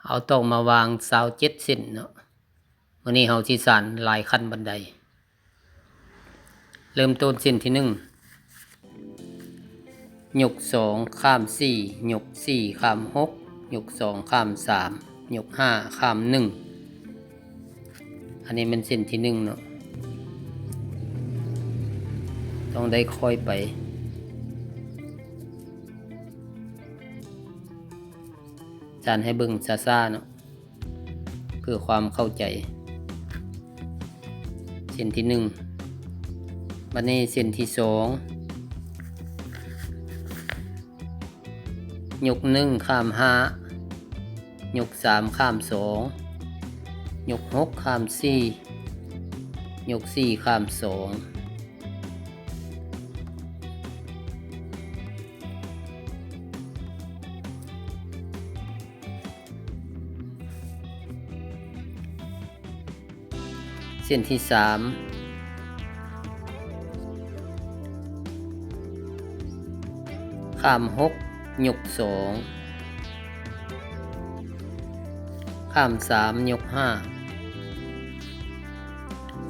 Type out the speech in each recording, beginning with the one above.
ເອົາຕອກມາວາງຊາວເຈັດເສັ້ນເນາະ. ມື້ນີ້ເຮົາຊິສານລາຍຂັ້ນບັນໄດ. ເລີ່ມຕົ້ນເສັ້ນທີໜຶ່ງ, ຍົກສອງ ຂ້າມສີ່, ຍົກສີ່ ຂ້າມຫົກ, ຍົກສອງ ຂ້າມສາມ, ຍົກຫ້າ ຂ້າມໜຶ່ງ. ອັນນີ້ແມ່ນເສັ້ນທີໜຶ່ງເນາະ, ຕ້ອງໄດ້ຄ່ອຍໄປ. ສານໃຫ້ເບິ່ງຊ້າໆເນາະ ເພື່ອຄວາມເຂົ້າໃຈ. ເສັ້ນທີໜຶ່ງ, ບັດນີ້ເສັ້ນທີສອງ, ຍົກໜຶ່ງ ຂ້າມຫ້າ, ຍົກສາມ ຂ້າມສອງ, ຍົກຫົກ ຂ້າມສີ່, ຍົກສີ່ ຂ້າມສອງ. ເສັ້ນທີສາມ, ຂ້າມຫົກ ຍົກສອງ, ຂ້າມສາມ ຍົກຫ້າ,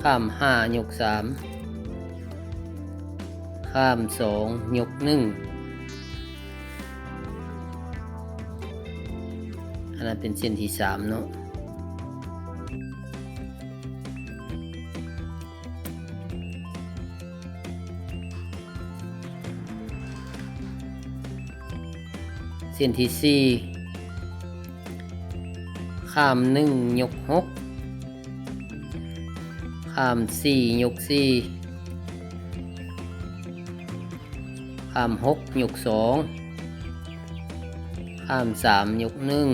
ຂ້າມຫ້າ ຍົກສາມ, ຂ້າມສອງ ຍົກໜຶ່ງ. ອັນນັ້ນເປັນເສັ້ນທີສາມເນາະ. ເສັ້ນທີສີ່, ຂ້າມໜຶ່ງ ຍົກຫົກ, ຂ້າມສີ່ ຍົກສີ່, ຂ້າມຫົກ ຍົກສອງ, ຂ້າມສາມ ຍົກໜຶ່ງ.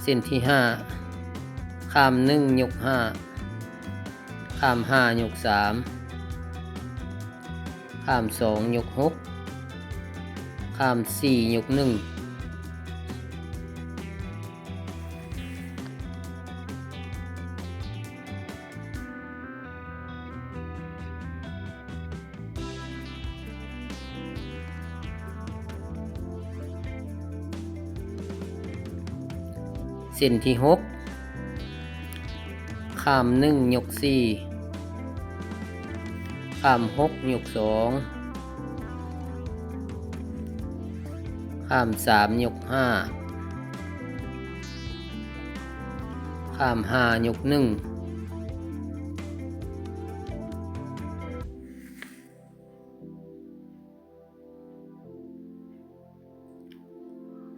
ເສັ້ນທີຫ້າ, ຂ້າມໜຶ່ງ ຍົກຫ້າ, ຂ້າມຫ້າ ຍົກສາມ, ຂ້າມສອງ ຍົກຫົກ, ຂ້າມສີ່ ຍົກໜຶ່ງ. ເສັ້ນທີຫົກ, ຂ້າມໜຶ່ງ ຍົກສີ່, ຂ້າມຫົກ ຍົກສອງ, ຂ້າມສາມ ຍົກຫ້າ, ຂ້າມຫ້າ ຍົກໜຶ່ງ.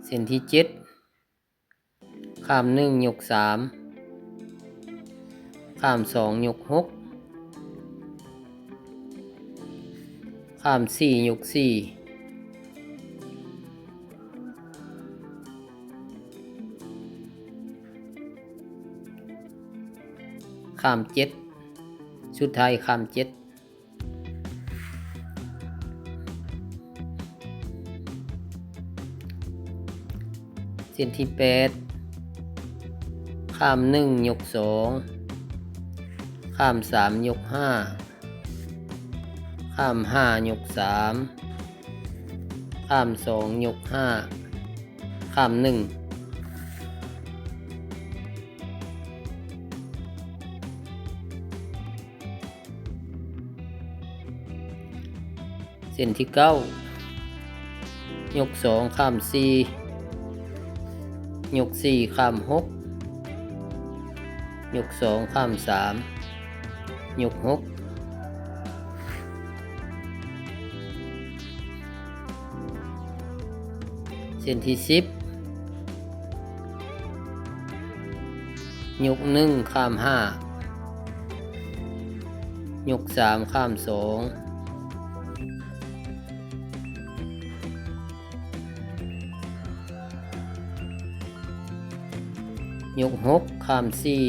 ເສັ້ນທີເຈັດ, ຂ້າມໜຶ່ງ ຍົກສາມ, ຂ້າມສອງ ຍົກຫົກ, ຂ້າມສີ່ ຍົກສີ່, ຂ້າມເຈັດ, ສຸດທ້າຍຂ້າມເຈັດ. ເສັ້ນທີແປດ, ຂ້າມໜຶ່ງ ຍົກສອງ, ຂ້າມສາມ ຍົກຫ້າ, ຂ້າມຫ້າ ຍົກສາມ, ຂ້າມສອງ ຍົກຫ້າ, ຂ້າມໜຶ່ງ. ເສັ້ນທີເກົ້າ, ຍົກສອງ ຂ້າມສີ່, ຍົກສີ່ ຂ້າມຫົກ, ຍົກສອງ ຂ້າມສາມ, ຍົກຫົກ. ເສັ້ນທີສິບ, ຍົກໜຶ່ງ ຂ້າມຫ້າ, ຍົກສາມ ຂ້າມສອງ, ຍົກຫົກ ຂ້າມສີ່,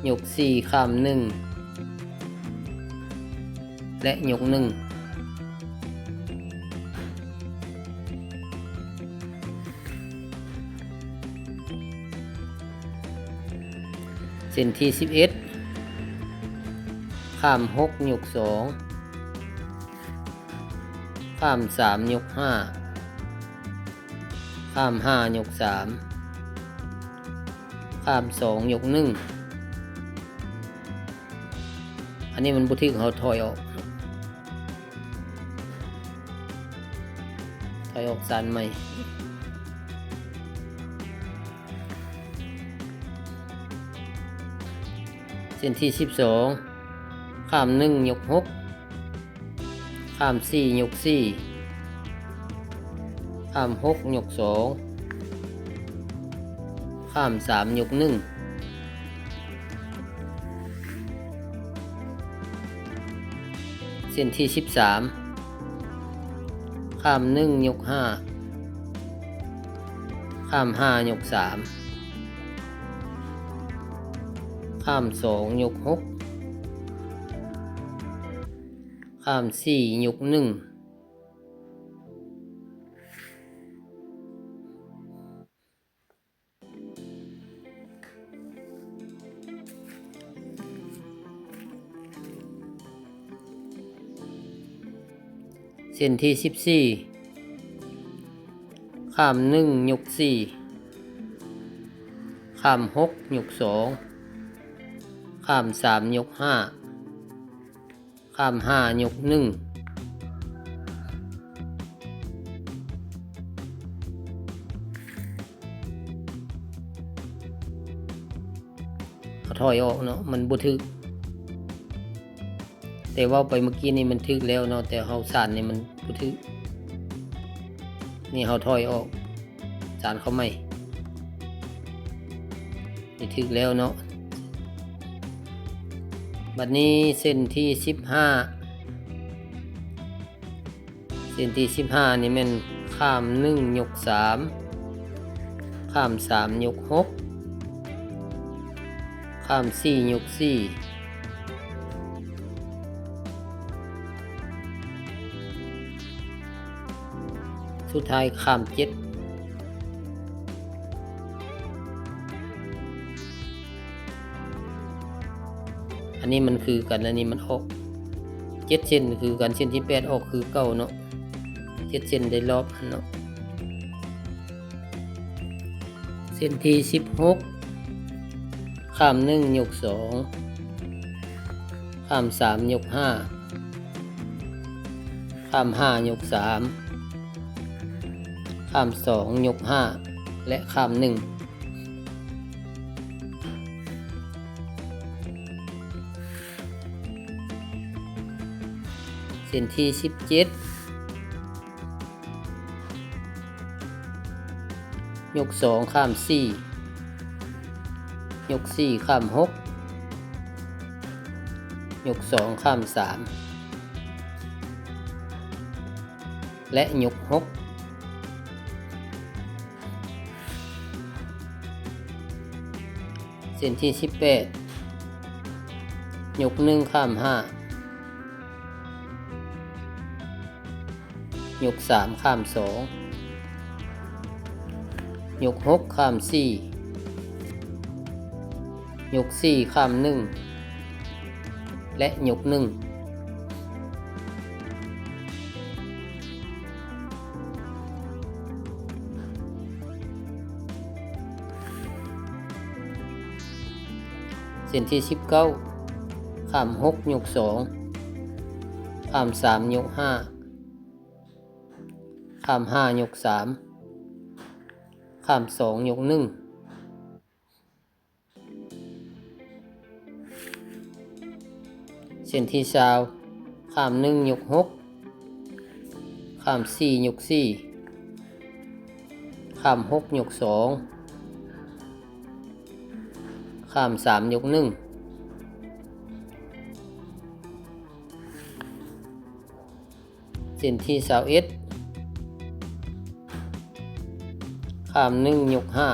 ຍົກສີ່ ຂ້າມໜຶ່ງ ແລະ ຍົກໜຶ່ງ. ເສັ້ນທີສິບເອັດ ຂ້າມຫົກຍົກສອງ ຂ້າມສາມຍົກຫ້າ ຂ້າມຫ້າຍົກສາມ ຂ້າມສອງຍົກໜຶ່ງ. ອັນນີ້ມັນບໍ່ຖືກ ເຮົາຖອຍອອກ ຖອຍອອກສານໃໝ່. ເສັ້ນທີສິບສອງ ຂ້າມໜຶ່ງຍົກຫົກ ຂ້າມສີ່ຍົກສີ່ ຂ້າມຫົກຍົກສອງ ຂ້າມສາມຍົກໜຶ່ງ. ເສັ້ນທີສິບສາມ ຂ້າມໜຶ່ງຍົກຫ້າ ຂ້າມຫ້າຍົກສາມ ຂ້າມສອງຍົກຫົກ ຂ້າມສີ່ຍົກໜຶ່ງ. ເສັ້ນທີສິບສີ່ ຂ້າມໜຶ່ງຍົກສີ່ ຂ້າມຫົກຍົກສອງ ຂ້າມສາມຍົກຫ້າ ຂ້າມຫ້າຍົກໜຶ່ງ. ເຮົາຖອຍອອກເນາະ ມັນບໍ່ຖືກ. ແຕ່ເວົ້າໄປເມື່ອກີ້ນີ້ມັນຖືກແລ້ວເນາະ ແຕ່ເຮົາສານນີ້ມັນບໍ່ຖືກ. ນີ້ເຮົາຖອຍອອກ ສານເຂົ້າໃໝ່. ນີ້ຖືກແລ້ວເນາະ. ບັດນີ້ເສັ້ນທີສິບຫ້າ ເສັ້ນທີສິບຫ້ານີ້ແມ່ນ ຂ້າມໜຶ່ງຍົກສາມ ຂ້າມສາມຍົກຫົກ ຂ້າມສີ່ຍົກສີ່ ສຸດທ້າຍຂ້າມເຈັດ. ອັນນີ້ມັນຄືກັນ ອັນນີ້ມັນອອກເຈັດເສັ້ນຄືກັນ ເສັ້ນທີແປດອອກຄືເກົ່າເນາະ ເຈັດເສັ້ນໄດ້ລອບຫັ້ນເນາະ. ເສັ້ນທີສິບຫົກ ຂ້າມໜຶ່ງຍົກສອງ ຂ້າມສາມຍົກຫ້າ ຂ້າມຫ້າຍົກສາມ ຂ້າມສອງຍົກຫ້າ ແລະ ຂ້າມໜຶ່ງ. ເສັ້ນທີສິບເຈັດ ຍົກສອງຂ້າມສີ່ ຍົກສີ່ຂ້າມຫົກ ຍົກສອງຂ້າມສາມ ແລະ ຍົກຫົກ. ເສັ້ນທີສິບແປດ ຍົກໜຶ່ງຂ້າມຫ້າ ຍົກສາມຂ້າມສອງ ຍົກຫົກຂ້າມສີ່ ຍົກສີ່ຂ້າມໜຶ່ງ ແລະ ຍົກໜຶ່ງ. ເສັ້ນທີສິບເກົ້າ ຂ້າມຫົກຍົກສອງ ຂ້າມສາມຍົກຫ້າ ຂ້າມຫ້າຍົກສາມ ຂ້າມສອງຍົກໜຶ່ງ. ເສັ້ນທີຊາວ ຂ້າມໜຶ່ງຍົກຫົກ ຂ້າມສີ່ຍົກສີ່ ຂ້າມຫົກຍົກສອງ ຂ້າມສາມຍົກໜຶ່ງ. ເສັ້ນທີຊາວເອັດ ຂ້າມໜຶ່ງຍົກຫ້າ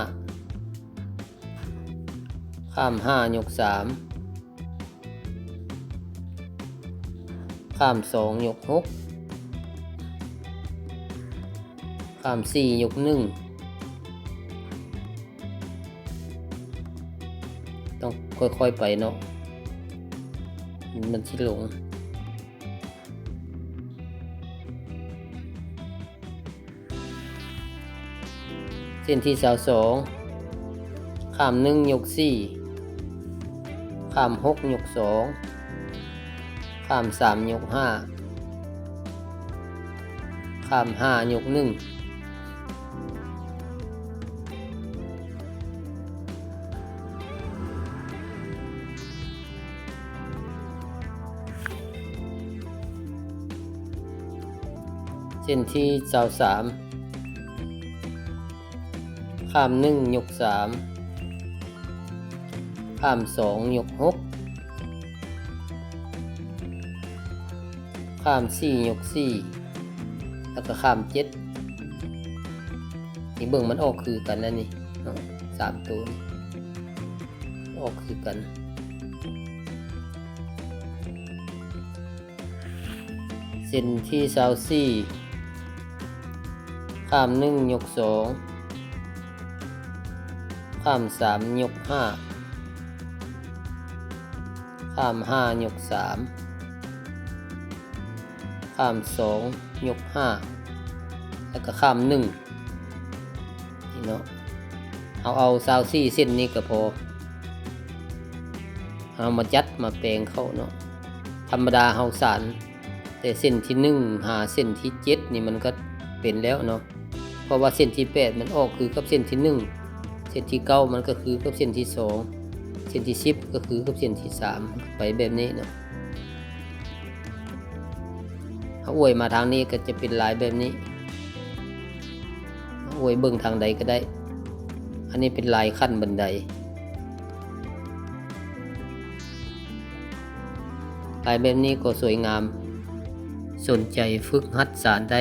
ຂ້າມຫ້າຍົກສາມ ຂ້າມສອງຍົກຫົກ ຂ້າມສີ່ຍົກໜຶ່ງ. ຕ້ອງຄ່ອຍໆໄປເນາະ ມັນຊິຫຼົງ. ເສັ້ນທີຊາວສອງ ຂ້າມໜຶ່ງຍົກສີ່ ຂ້າມຫົກຍົກສອງ ຂ້າມສາມຍົກຫ້າ ຂ້າມຫ້າຍົກໜຶ່ງ. ເສັ້ນທີຊາວສາມ ຂ້າມໜຶ່ງຍົກສາມ ຂ້າມສອງຍົກຫົກ ຂ້າມສີ່ຍົກສີ່ ແລ້ວກໍຂ້າມເຈັດ. ນີ້ເບິ່ງ ມັນອອກຄືກັນແລ້ວນີ້ເນາະ ສາມໂຕນີ້ອອກຄືກັນ. ເສັ້ນທີຊາວສີ່ ຂ້າມໜຶ່ງຍົກສອງ ຂ້າມສາມຍົກຫ້າ ຂ້າມຫ້າຍົກສາມ ຂ້າມສອງຍົກຫ້າ ແລ້ວກໍຂ້າມໜຶ່ງ ນີ້ເນາະ. ເຮົາເອົາຊາວສີ່ເສັ້ນນີ້ກໍພໍ ເຮົາມາຈັດມາແປງເຂົ້າເນາະ. ທຳມະດາເຮົາສານແຕ່ເສັ້ນທີໜຶ່ງຫາເສັ້ນທີເຈັດນີ້ ມັນກໍເປັນແລ້ວເນາະ ເພາະວ່າເສັ້ນທີແປດມັນອອກຄືກັບເສັ້ນທີໜຶ່ງ ເສັ້ນທີເກົ້າມັນກໍຄືກັບເສັ້ນທີສອງ ເສັ້ນທີສິບກໍຄືກັບເສັ້ນທີສາມ ໄປແບບນີ້ເນາະ. ເຮົາອວຍມາທາງນີ້ກໍຈະເປັນລາຍແບບນີ້ ເຮົາອວຍເບິ່ງທາງໃດກໍໄດ້. ອັນນີ້ເປັນລາຍຂັ້ນບັນໄດ ລາຍແບບນີ້ກໍສວຍງາມ. ສົນໃຈຝຶກຫັດສານໄດ້